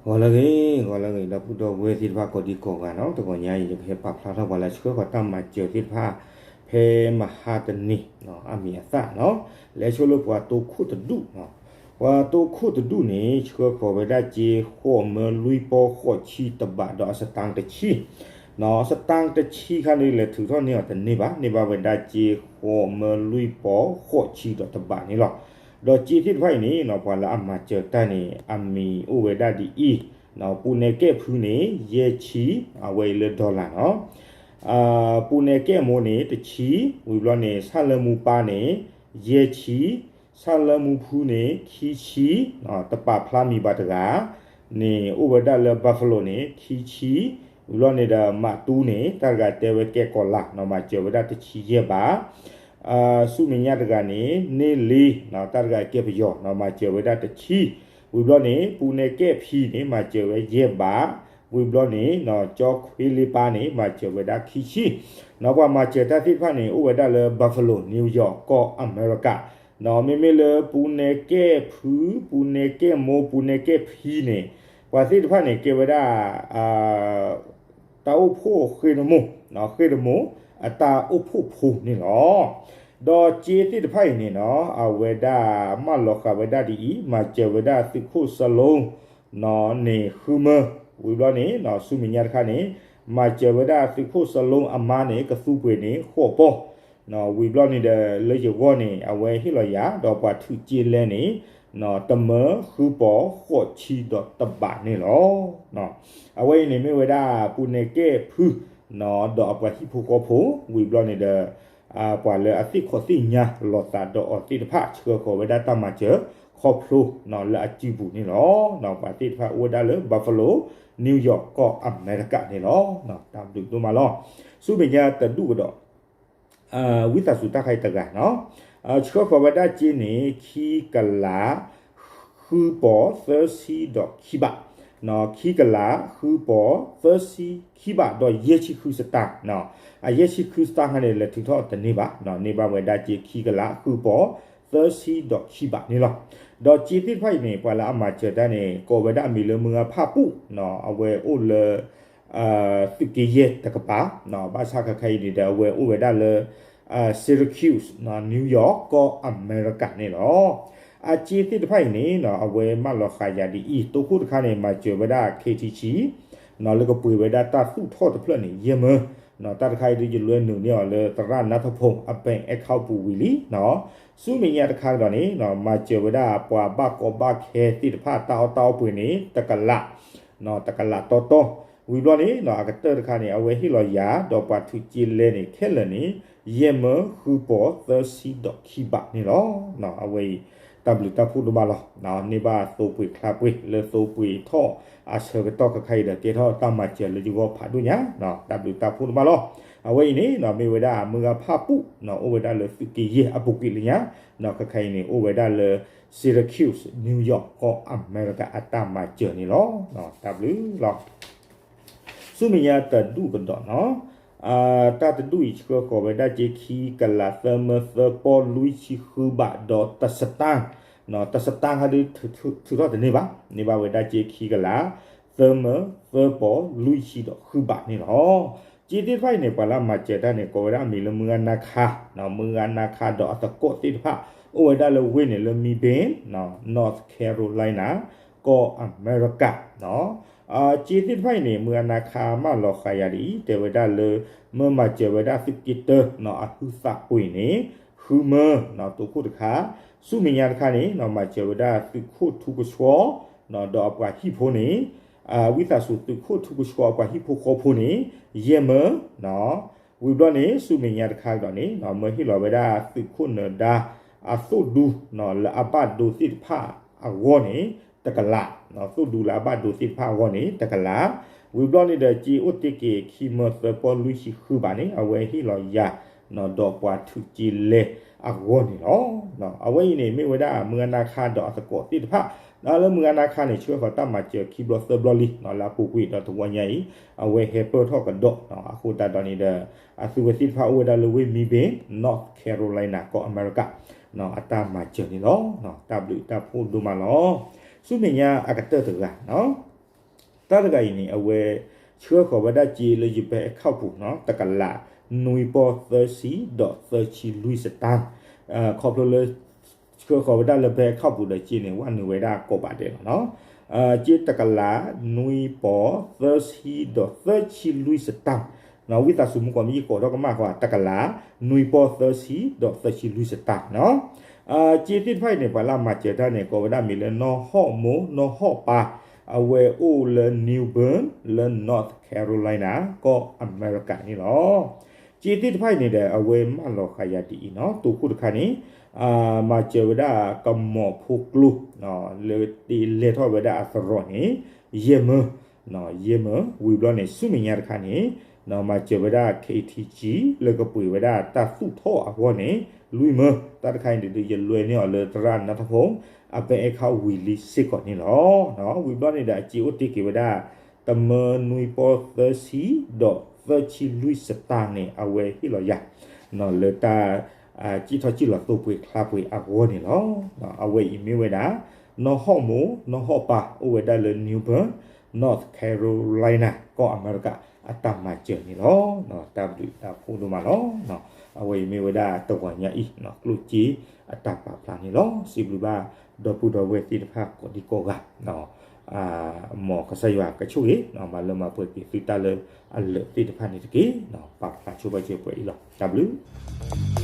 ဂီၤလၢအဂ့ၤ, ဂီၤလၢအဂ့ၤ ဒီပုၢ်ဒီဝဲၢ်သ့ၣ်တဖၣ်ကိးဒံကိးဂၤနီၤ, တဂီၤညါအံၤ ယကဟဲပာ်ဖျါထီၣ်ပှၤလၢအဆှၢဃီၤတၢ်မၤစၢၤသ့ၣ်တဖၣ် ဖဲမဟါတနံၤ အမံၤအသၣ်နီၤ, လဲၤဆိလၢပှၤတိခိၣ်တဒူၣ်, ပှၤတိခိၣ်တဒူၣ်န့ၣ် ဆှၢဃီၤဝဲဒၣ်စ့ဃိးမၢလွံၢ်ပီၢ်ဃိးဆံတဘးဒီးအစတၣ်တဆံ, စတၣ်တဆံခါန့ၣ် လဲၤထုးထီၣ်န့ၢ်အီၤတန့ၢ်ဘၣ်, န့ၢ်ဘၣ်ဝဲဒၣ်စ့ဃိးမၢလွံၢ်ပီၢ်ဃိးဆံဒီးတဘးန့ၣ်လီၤ. ဒီးစ့သ့ၣ်တဖၣ်အံၤန့ၣ် ပှၤလၢအမၤစၢၤတၢ်န့ၣ် အမံၤအိၣ်ဝဲဒၣ်ဒ်အံၤ, ပူၤနဲကဲၣ်ဖုန့ၣ် ယဲၢ်ဆံ, အဝဲအံၤလၢ dollar နီၤ, ပူၤနဲကဲၣ်မိၢ်န့ၣ် တဆံ, ဝံၤဘျီန့ၣ် ဆၣ်လၢမူပၢ်န့ၣ် ယဲၢ်ဆံ, ဆၣ်လၢမူဖုန့ၣ် ခံဆံ, တပာ်ဖျါမံၤဘၣ်တဂၤ န့ၣ် အိၣ်ဝဲဒၣ်လၢ Buffalo န့ၣ် ခံဆံ, ဝံၤဘျီန့ၣ်ဒီး မးတူန့ၣ် တၢ်တဂၤတဲဝဲကဲကီးလၢ်နီၤ မၤစၢၤဝဲဒၣ်တဆံယဲၢ်ဘး, ဆူမဲာ်ညါတဂၤန့ၣ် န့ၢ်လ့ တၢ်တဂၤကဲပယီၤနီၤ မၤစၢၤဝဲဒၣ်တဆံ, ဝံၤဘျီန့ၣ် ပူၤနဲကဲၣ်ဖံန့ၣ် မၤစၢၤဝဲယဲၢ်ဘး, ဝံၤဘျီန့ၣ် ကၠီခွ့လ့ပၢ်န့ၣ် မၤစၢၤဝဲဒၣ်ခံဆံ, နီၤ ပှၤမၤစၢၤတၢ်သ့ၣ်တဖၣ်န့ၣ် အိၣ်ဝဲဒၣ်လၢ Buffalo, New York ကီၢ်အမဲရကၤ နီၤ, မ့မ့ၢ်လၢပူၤနဲကဲၣ်ဖု, ပူၤနဲကဲၣ်မိၢ်, ပူၤနဲကဲၣ်ဖံန့ၣ် ပှၤသ့ၣ်တဖၣ်န့ၣ် ကဲဝဲဒၣ် တၢ်အိၣ်ဖှိၣ်ဃ့ၢ်တမိၢ်, ဃ့ၢ်တမိၢ် အတၢ်အိၣ်ဖှိၣ်ဖိန့ၣ်လီၤ. ဒီးစ့သ့ၣ်တဖၣ်အံၤန့ၣ်နီၤ အဝဲဒၣ်မၢလီၤဃာ်ဝဲဒၣ်ဒ်အံၤ, မၤစၢၤဝဲဒၣ်သုးခိၣ်စလိ န့ၣ် ဃုမၢ, ဝံၤဘျီန့ၣ် ဆူမဲာ်ညါတခါန့ၣ် မၤစၢၤဝဲဒၣ်သုးခိၣ်စလိအမါန့ၣ် ကသူပှ့ၤန့ၣ် ဃိးပီၢ်, ဝံၤဘျီန့ၣ်ဒီး လၢယဂီၢ်န့ၣ် အဝဲဟ့ၣ်လီၤယၤ ဒီးပှၤထုးစ့လဲန့ၣ် တမၢဃုပီၢ်ဃိးဆံဒီးတဘးန့ၣ်လီၤ. အဝဲအံၤန့ၣ်မ့ၢ်ဝဲဒၣ်ပူၤနဲကဲၣ်ဖု ဒီးအပှၤဟံၣ်ဖိဃီဖိ ဝံၤဘျီန့ၣ်ဒီး ပှၤလၢအသ့ၣ်ခီၣ်သ့ၣ်ညါလိာ်သးဒီးအီၤသ့ၣ်တဖၣ် ဆှၢဃီၤဝဲဒၣ်တၢ်မၤစၢၤခီဖျိလၢအစုပူၤန့ၣ်လီၤ. ပှၤသ့ၣ်တဖၣ်အိၣ်ဝဲဒၣ်လၢ Buffalo, New York ကီၢ်အမဲရကၤန့ၣ်လီၤ. တၢ်ဘျုးဒိၣ်မးလီၤ. ဆူမဲာ်ညါတဒူၣ်ကဒီး ဝံသးစူၤတၢ်ခါအံၤတဂၤနီၤ, ဆှၢဃီၤဝဲဒၣ်စ့န့ၣ် ခံကလး ဃုပီၢ်သၢဆံဒီးခံဘး, ခံကလး ဃုပီၢ်သၢဆံခံဘးဒီးယဲၢ်ဆံဃုစတၣ်, အယဲၢ်ဆံဃုစတၣ်ခါန့ၣ် လဲၤထုးထီၣ်တန့ၢ်ဘၣ်, န့ၢ်ဘၣ်ဝဲဒၣ်စ့ခံကလး ဃုပီၢ်သၢဆံဒီးခံဘးန့ၣ်လီၤ. ဒီးစ့သ့ၣ်တဖၣ်အံၤန့ၣ် ပှၤလၢအမၤစၢၤတၢ်န့ၣ် ကိးဝဲဒၣ်အမံၤလၢမုၢ်ဂၤဖၣ်ပူၣ်, အဝဲအိၣ်လၢ သုးက့ယဲၢ်တကပၤ, ဘၣ်ဆၣ်ခဲခါအံၤန့ၣ်ဒီး အဝဲအိၣ်ဝဲဒၣ်လၢ Syracuse, New York ကီၢ်အမဲရကၤန့ၣ်လီၤ. အစ့သ့ၣ်တဖၣ်အံၤန့ၣ် အဝဲမၢလီၤဃာ်ယၤဒ်အံၤ, တိခိၣ်တခါန့ၣ် မၤစၢၤဝဲဒၣ် K T C လၢကပှ့ၤဝဲဒၣ်တၢ်သူၣ်ထီၣ်တဖျၢၣ်န့ၣ် ယဲၢ်မၢ, တၢ်တခါအံၤဒ်ယလွဲနုာ်န့ၢ်အီၤလၢသရၣ်နါထီၣ်ဖိအ bank account ပူၤဝံၤလံ, ဆူမဲာ်ညါတခါကဒီးန့ၣ် မၤစၢၤဝဲဒၣ်ပှၤဘၣ်ကီဘၣ်ခဲသ့ၣ်တဖၣ် တၢ်အီၣ်တၢ်အီပှ့ၤန့ၣ် တကလး တကလးတီတီ, ဝံၤဘျီန့ၣ် အကတၢၢ်တခါန့ၣ် အဝဲဟ့ၣ်လီၤယၤ ဒီးပှၤထုးစ့လဲန့ၣ် ခဲလၢာ်န့ၣ် ယဲၢ်မၢဃုပီၢ်သၢဆံဒီးခံဘးန့ၣ်လီၤ. အဝဲအံၤ တၢ်ဘျုးတၢ်ဖှိၣ်ဒိၣ်မးလီၤ. န့ၢ်ဘၣ်သိပှ့ၤချါပှ့ၤ လၢသိပှ့ၤထီၣ်အဆၢကတီၢ်ခဲခါအံၤဒီး ကဲထီၣ်တၢ်မၤစၢၤလၢယဂီၢ်ဖးဒိၣ်ညါ, တၢ်ဘျုးတၢ်ဖှိၣ်ဒိၣ်မးလီၤ. အဝဲအံၤန့ၣ် မ့ၢ်ဝဲဒၣ်မုၢ်ဂၤဖၣ်ပူၣ် အိၣ်ဝဲဒၣ်လၢသုးက့ယဲၢ်အပူၤကွံာ်လၢညါ, ခဲခါအံၤန့ၣ် အိၣ်ဝဲဒၣ်လၢ Syracuse, New York ကီၢ်အမဲရကၤအတၢ်မၤစၢၤန့ၣ်လီၤ. တၢ်ဘျုးလီၤ. ဆူမဲာ်ညါတဒူၣ်ကဒီးနီၤ, တၢ်တဒူၣ်အံၤ ဆှၢဃီၤဝဲဒၣ်စ့ခံကလးသၢမၢသၢပီၢ်လွံၢ်ဆံဃုဘးဒီးတစတၢ်, တစတၢ်ခါဒုးထုးထီၣ်တန့ၢ်ဘၣ်, န့ၢ်ဘၣ်ဝဲဒၣ်စ့ခံကလး သၢမၢသၢပီၢ်လွံၢ်ဆံဒီးဃုဘးန့ၣ်လီၤ. စ့သ့ၣ်တဖၣ်အံၤန့ၣ် ပှၤလၢအမၤစၢၤတၢ်န့ၣ် ကိးဝဲဒၣ်အမံၤလၢမုၢ်ဂၤနါခါ, မုၢ်ဂၤနါခါဒီးအသကိးသ့ၣ်တဖၣ် အိၣ်ဝဲဒၣ်လၢဝ့ၢ်န့ၣ်လၢ Mebane, North Carolina ကီၢ်အမဲရကၤ စ့သ့ၣ်တဖၣ်အံၤန့ၣ် မုၢ်ဂၤနါခါမၢလီၤဃာ်ယၤဒ်အံၤ တဲဝဲဒၣ်လၢ မၢမၤစၢၤဝဲဒၣ်သုးက့တၢ အဟုသးပှ့ၤန့ၣ် ဃုမၢ တိခိၣ်တခါ, ဆူမဲာ်ညါတခါန့ၣ် မၤစၢၤဝဲဒၣ်သုးခိၣ်ထူကဆှီ ဒီးအပှၤဟံၣ်ဖိန့ၣ် ဝံသးစူၤသုးခိၣ်ထူကဆှီအပှၤဟံၣ်ဖိဃီဖိန့ၣ် ယဲၢ်မၢ ဝံၤဘျီန့ၣ် ဆူမဲာ်ညါတခါကဒီးန့ၣ် မၢဟ့ၣ်လီၤဝဲဒၣ်သုးခိၣ်နၢၤဒါ အသိၣ်ဒူ လၢအဘၣ်ဒိသ့ၣ်တဖၣ်အဂီၢ်န့ၣ် တကလး, သိၣ်ဒူလၢအဘၣ်ဒိသ့ၣ်တဖၣ်အဂီၢ်န့ၣ် တကလး, ဝံၤဘျီန့ၣ်ဒီး စ့အိၣ်တ့ၢ်က့ၤခံမၢသၢပီၢ်လွံၢ်ဆံဃုဘးန့ၣ် အဝဲဟ့ၣ်လီၤယၤ ဒီးပှၤထုးစ့လဲအဂီၢ်န့ၣ်လီၤ. အဝဲအံၤန့ၣ် မ့ၢ်ဝဲဒၣ်မုၢ်ဂၤနါခါဒီးအသကိးသ့ၣ်တဖၣ်, လၢမုၢ်ဂၤနါခါန့ၣ် ဆှၢဃီၤတၢ်မၤစၢၤခံဘျီသၢဘျီလံ လၢအပူၤကွံာ်ဒီးတဝီညါအံၤ အဝဲဟဲပၢၢ်ထီၣ်ကဒီး, အဃိသတးဒီးန့ၣ်ဒီး အသုဝဲသ့ၣ်တဖၣ်အိၣ်ဝဲဒၣ်လၢဝ့ၢ် Mebane, North Carolina ကီၢ်အမဲရကၤ အတၢ်မၤစၢၤန့ၣ်လီၤ. တၢ်ဘျုးတၢ်ဖှိၣ်ဒိၣ်မးလီၤ. ဆူမဲာ်ညါအကတၢၢ်တဂၤနီၤ တၢ်တဂၤအံၤန့ၣ် အဝဲ ဆှၢဃီၤဝဲဒၣ်စ့လၢယဘဲ account ပူၤနီၤ တကလး နွံပီၢ်သၢဆံ ဒီးသၢဆံလွံၢ်စတၢၢ်, ခီဖျိလၢ ဆှၢဃီၤဝဲဒၣ်လၢဘဲ account ပူၤဒီးစ့န့ၣ် ဝဲနုာ်ဝဲဒၣ်ကိးဘးဒဲးလီၤနီၤ. စ့တကလး နွံပီၢ်သၢဆံ ဒီးသၢဆံလွံၢ်စတၢၢ်, ဝံသးစူၤမုၢ်ကီးမ့ၢ်ယကိးထီၣ်ကမၣ်ဃီ တကလး နွံပီၢ်သၢဆံ ဒီးသၢဆံလွံၢ်စတၢၢ်နီၤ. စ့သ့ၣ်တဖၣ်အံၤန့ၣ် ပှၤလၢအမၤစၢၤတၢ်န့ၣ် ကိးဝဲဒၣ်မ့ၢ်လၢနီၢ်ဟီၣ်မိၢ် နီၢ်ဟီၣ်ပၢ်, အဝဲအိၣ်လၢ New Bern လၢ North Carolina ကီၢ်အမဲရကၤန့ၣ်လီၤ. စ့သ့ၣ်တဖၣ်အံၤန့ၣ်ဒီး အဝဲမၢလီၤဃာ်ယၤဒ်အံၤနီၤ, တိခိၣ်တခါန့ၣ် မၤစၢၤဝဲဒၣ်ကမီၤဖိကျိ လၢတ့လဲၤထီၣ်ဝဲဒၣ်အသရိာ်န့ၣ် ယဲၢ်မၢ, ယဲၢ်မၢ, ဝံၤဘျီန့ၣ် ဆူမဲာ်ညါတခါန့ၣ် မၤစၢၤဝဲဒၣ် KTG လၢကပှ့ၤဝဲဒၣ်တၢ်သူၣ်ထီၣ်အဂီၢ်န့ၣ် လွံၢ်မၢ, တၢ်တခါအံၤန့ၣ်ဒီး ယလွဲန့ၢ်အီၤလၢသရၣ်နၢ်ထီၣ်ဖိ အဘဲ account ဝံၤလံစ့ၢ်ကီးန့ၣ်လီၤ. ဝံၤဘျီန့ၣ်ဒီး အစ့အိၣ်တ့က့ၤဝဲဒၣ် တမၢနွံပီၢ်သၢဆံ ဒီးသၢဆံလွံၢ်စတၢၢ်န့ၣ် အဝဲဟ့ၣ်လီၤယၤ လၢတၢ် စံၣ်ထီၣ်စံၣ်လီၤသိပှ့ၤချါပှ့ၤအဂီၢ်န့ၣ်လီၤ. အဝဲအံၤမ့ၢ်ဝဲဒၣ် နီၢ်ဟီၣ်မိၢ် နီၢ်ဟီၣ်ပၢ် အိၣ်ဝဲဒၣ်လၢ New Bern, North Carolina ကီၢ်အမဲရကၤ အတၢ်မၤစၢၤန့ၣ်လီၤ. တၢ်ဘျုးတၢ်ဖှိၣ်ဒိၣ်မးလီၤ. အဝဲအံၤမ့ၢ်ဝဲဒၣ်တဂီၤညါအံၤ ကျိၣ်စ့အတၢ်ပာ်ဖျါန့ၣ်လီၤ. စံးဘျုးဘၣ် ဒီပုၢ်ဒီဝဲၢ်သ့ၣ်တဖၣ်ကိးဒံကိးဂၤ မ်ကစၢ်ယွၤကဆိၣ်ဂ့ၤ မၤလၢမၤပှဲၤက့ၤသုတၢ်လၢအလၢာ်သ့ၣ်တဖၣ်န့ၣ်တက့ၢ်. ပာ်ဖျါဆိဘၣ်စၢၤပှဲၤအံၤလီၤ. တၢ်ဘျုး